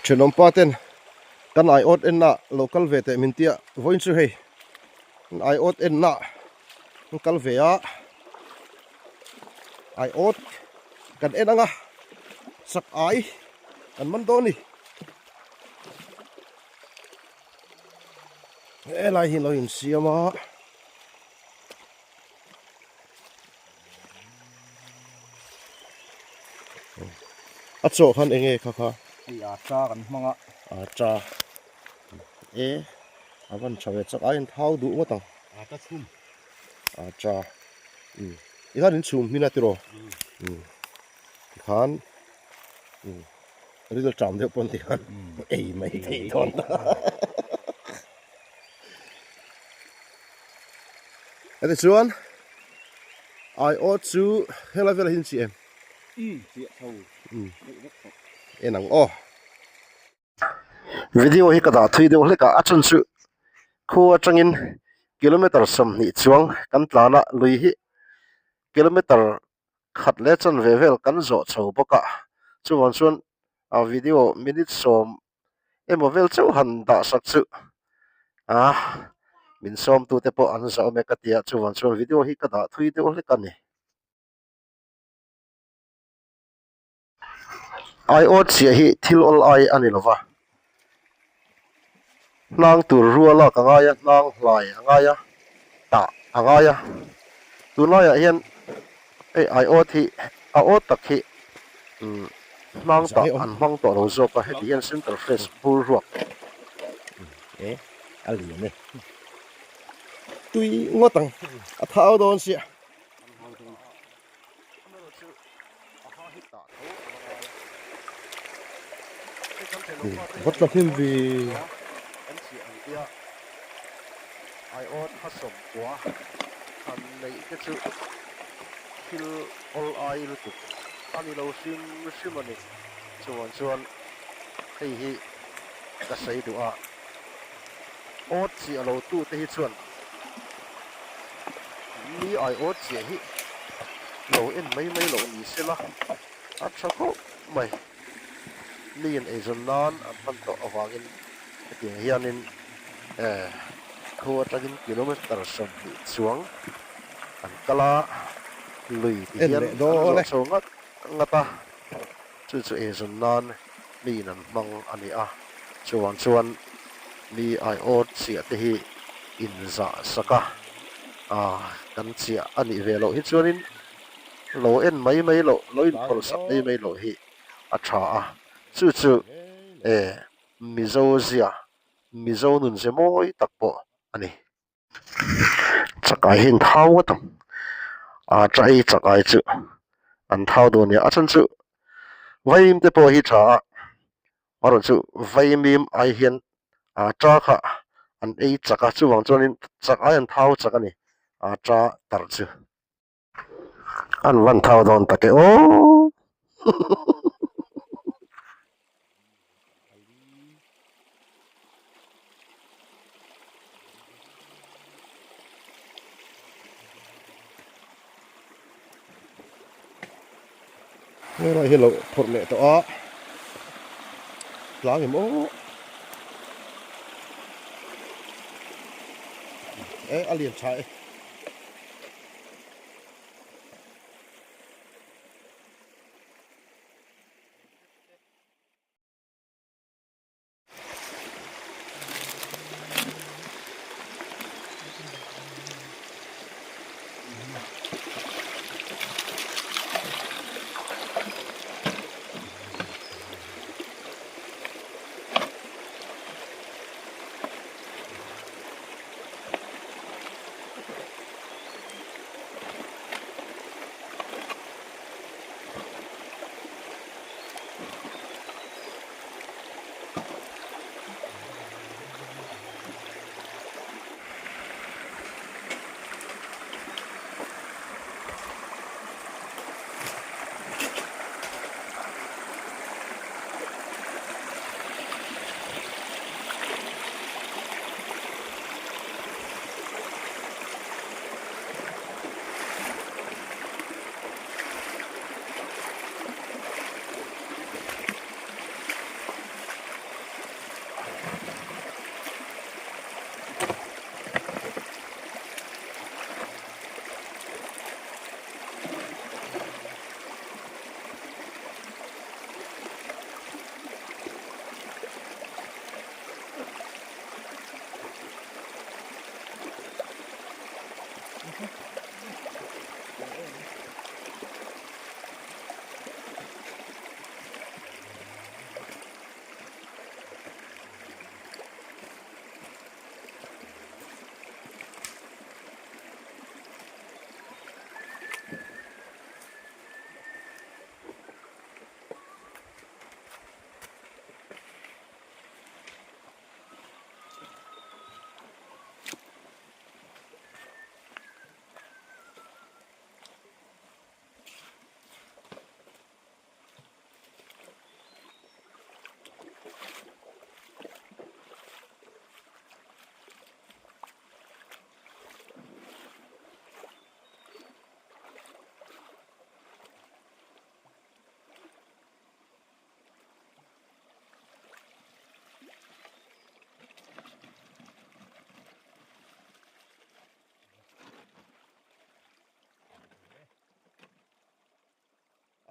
Thenawm pa ten kan aiawt enna lo kal ve teh min tia vawiin chu hei an aiawt enna an kal ve a aiawt kan en anga sak ai kan man dawn a ni helai hi lo insiam a. A chaw khan eng nge kha kha? Hei a cha kan hmang a. A cha. E a van tha ve chak aiin thau duh ngawt ang. A cha chhum. A cha. Um. I khan in chhum hmin a tiraw? Um. Tikhan um ril ṭam deuh pawn tikhan ei mai thei dawn ta. Heti chuan aiawt chu helai velah hian chi em? Umm chiah tho. Umm en ang aw. Video hi ka dah thui deuh hlek a, a chhan chu khu atangin kilometer 20 chuang kan tlan a, lui hi kilometer khat leh chanve vel kan zawh chho bawk a, chuvang chuan a video minute 10 emaw vel chauh han dah sak chu ah min sawm tute pawh an zah awm e ka ti a chuvang chuan video hi ka dah thui deuh hlek a ni. Aiawt chiah hi thil awl ai a ni lo va, hnang tur rua lak a ngai a, hnang hlai a ngai a, tah a ngai a. Tunlaiah hian hei aiawt hi a awt tak hi umm hnang tah an hmang tawh lo zawk a, heti hian center fresh bur ruak e a lian e. Tui ngawt ang a thau dawn sia. Vat la hnim vi. Aiawt kha sawmkua han neih te chu thil awl ai lutuk a ni lo hrim hrim a ni. Chuan chuan hei hi ka sawi duh a, awt chiah lo tu te hi chuan mi aiawt chiah hi lo en mai mai loh ni sela a tha khawp mai. Miin eizawn nan an hman tawh avangin hetiang hianin thu atangin kilometer 20 chuang an kal a, lui ti hian an zawh chho ngat ngat a, chu chu eizawn nan miin an hmang a ni a, chuvang chuan mi aiawt chiah te hi inzah sak a, kan chiah a nih ve loh hi chuanin lo en mai mai loh, lo inphawrh sak mai mai loh hi a tha a, chu chu e Mizo zia, Mizo nun ze mawi tak pawh a ni. Chakai hi an thau ngawt ang, a cha ei chakai chu an thau dawn nia, a chhan chu vaimim te pawh hi tha a, amaherawhchu chu vaimim ai hian a cha kha an ei chak a, chuvang chuanin chakai an thau chak a ni, a cha tarh chu. An van thau dawn tak e aw. Helai hi lo phawrh leh tawh a tlang em aw e a lian tha e.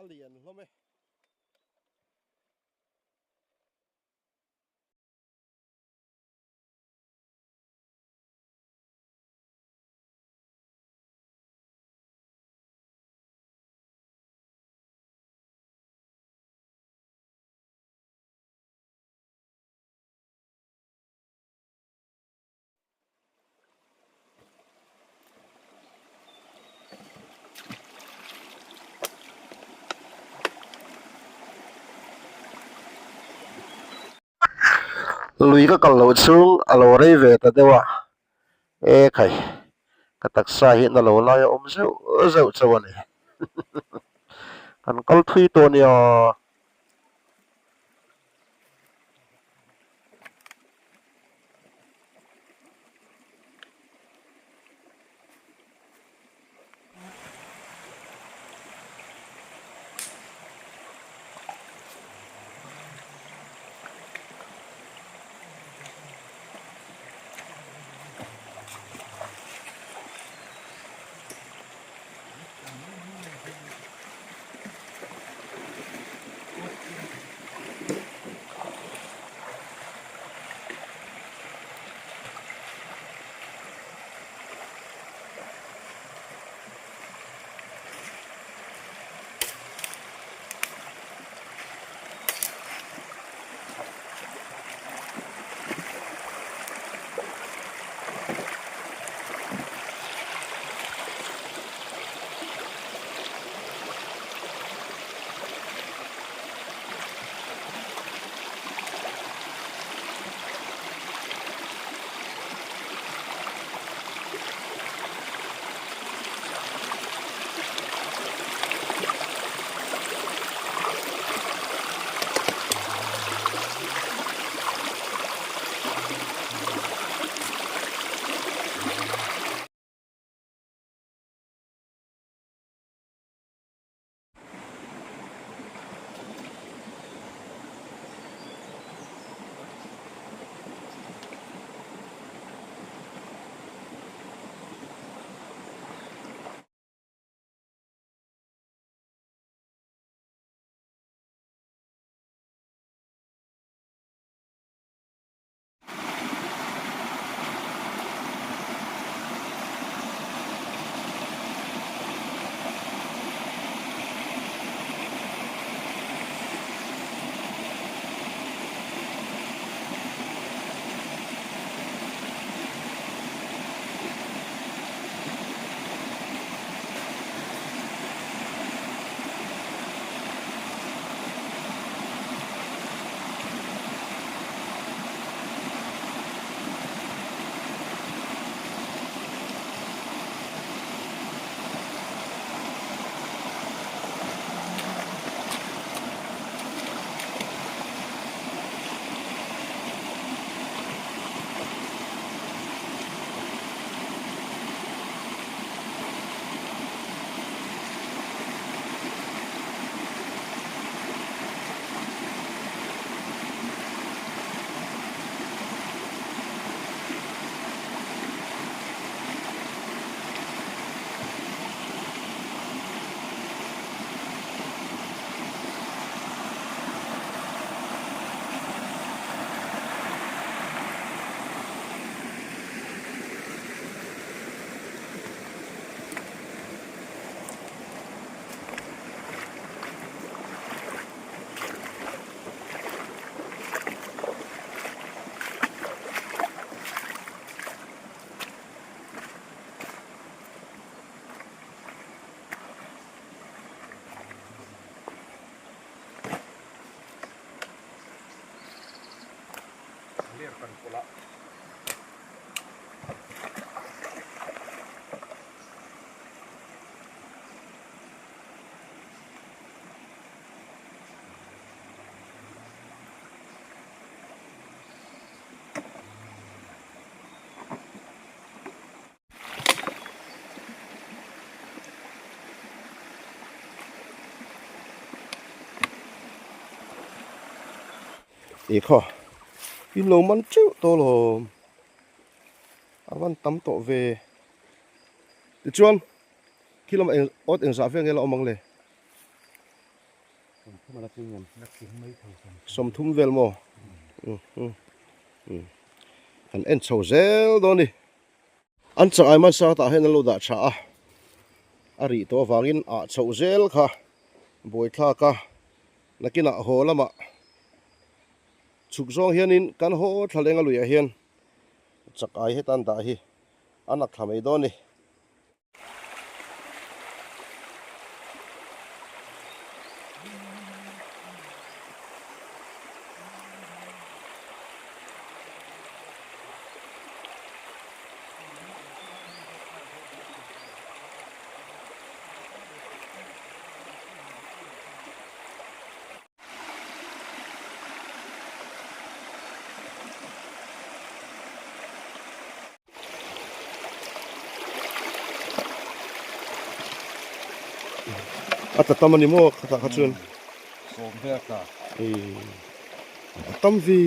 A lian hlawm e. Lui ka kal loh chhung a lo rei ve ta deuh a, e khai ka taksa hi na lo lai a awm zeuh zeuh chauh a ni kan kal thui tawh a nia. Ler kan pawlh a. Ekhaw in lo man teuh tawh alawm a van tam tawh ve tichuan khi lamah eng awt engzah vel nge la awm ang le. 30 vel maw? Kan en chho zel dawn a ni. An chak ai hmasa tah hian an lo dah tha a, a rih tawh avangin ah chhoh zel kha buaithlak a, nakinah haw lamah chhuk zawng hianin kan haw thla leng a luiah hian chak ai heta an dah hi a nak thla mai dawn a ni. A tla tam a ni maw khatah kha chuan sawm vel tla a tam ve.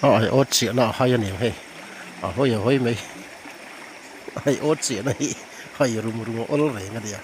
A ai awt chiah na a hai a niang hei a hawi a hawi mai ai awt chiah na hi hai rum rum a awl reng a nia.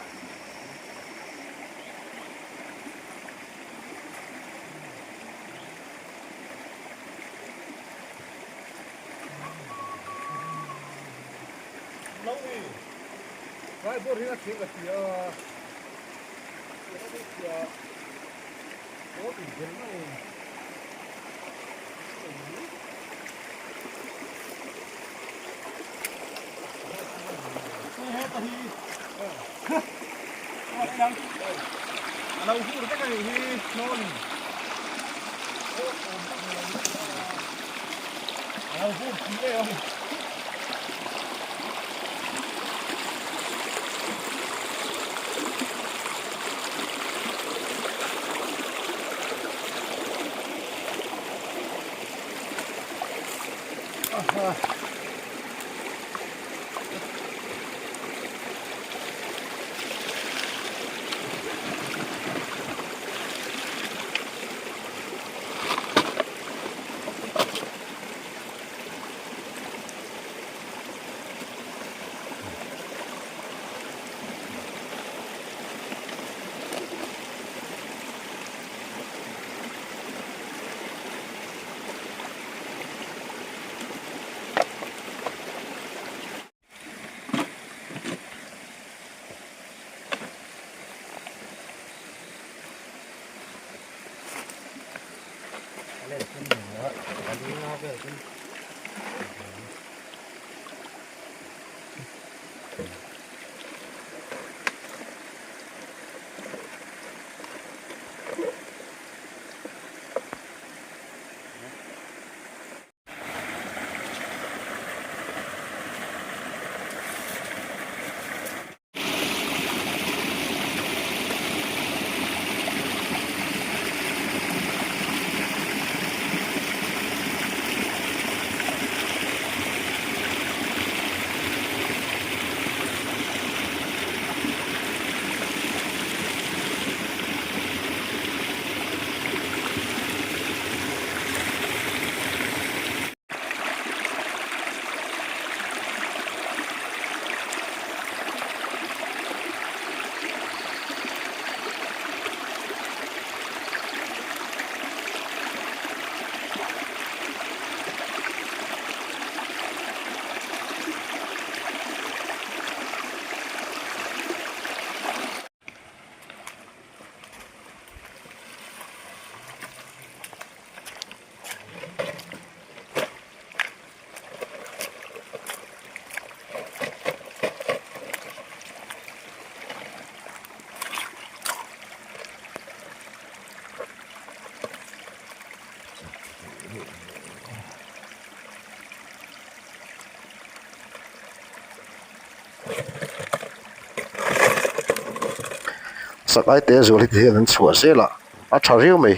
Sak ai te zual hi ti hian an chhuah zel a, a tha riau mai.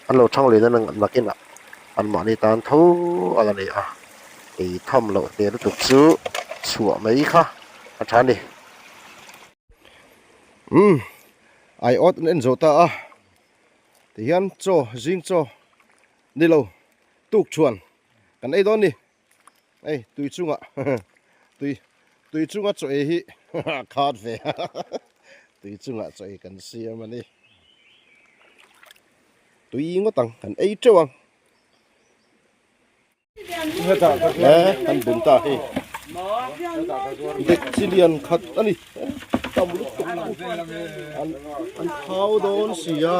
An lo thang leh na nakinah anmahni tan tho a la ni a, ei tham loh hmel lutuk chu chhuah mai kha a tha a ni. Umm ai awt an en zawh ta a, tihian chaw zing chaw ni lo tuk chuan kan ei dawn ni. Hei tui chungah tui tui chunga chaw ei hi a khat ve a tui chungah chaw ei kan siam a ni tui ngawt ang kan ei teuh ang e kan bun ta hei dek chi lian khat a ni tam lutuk an an thau dawn si a.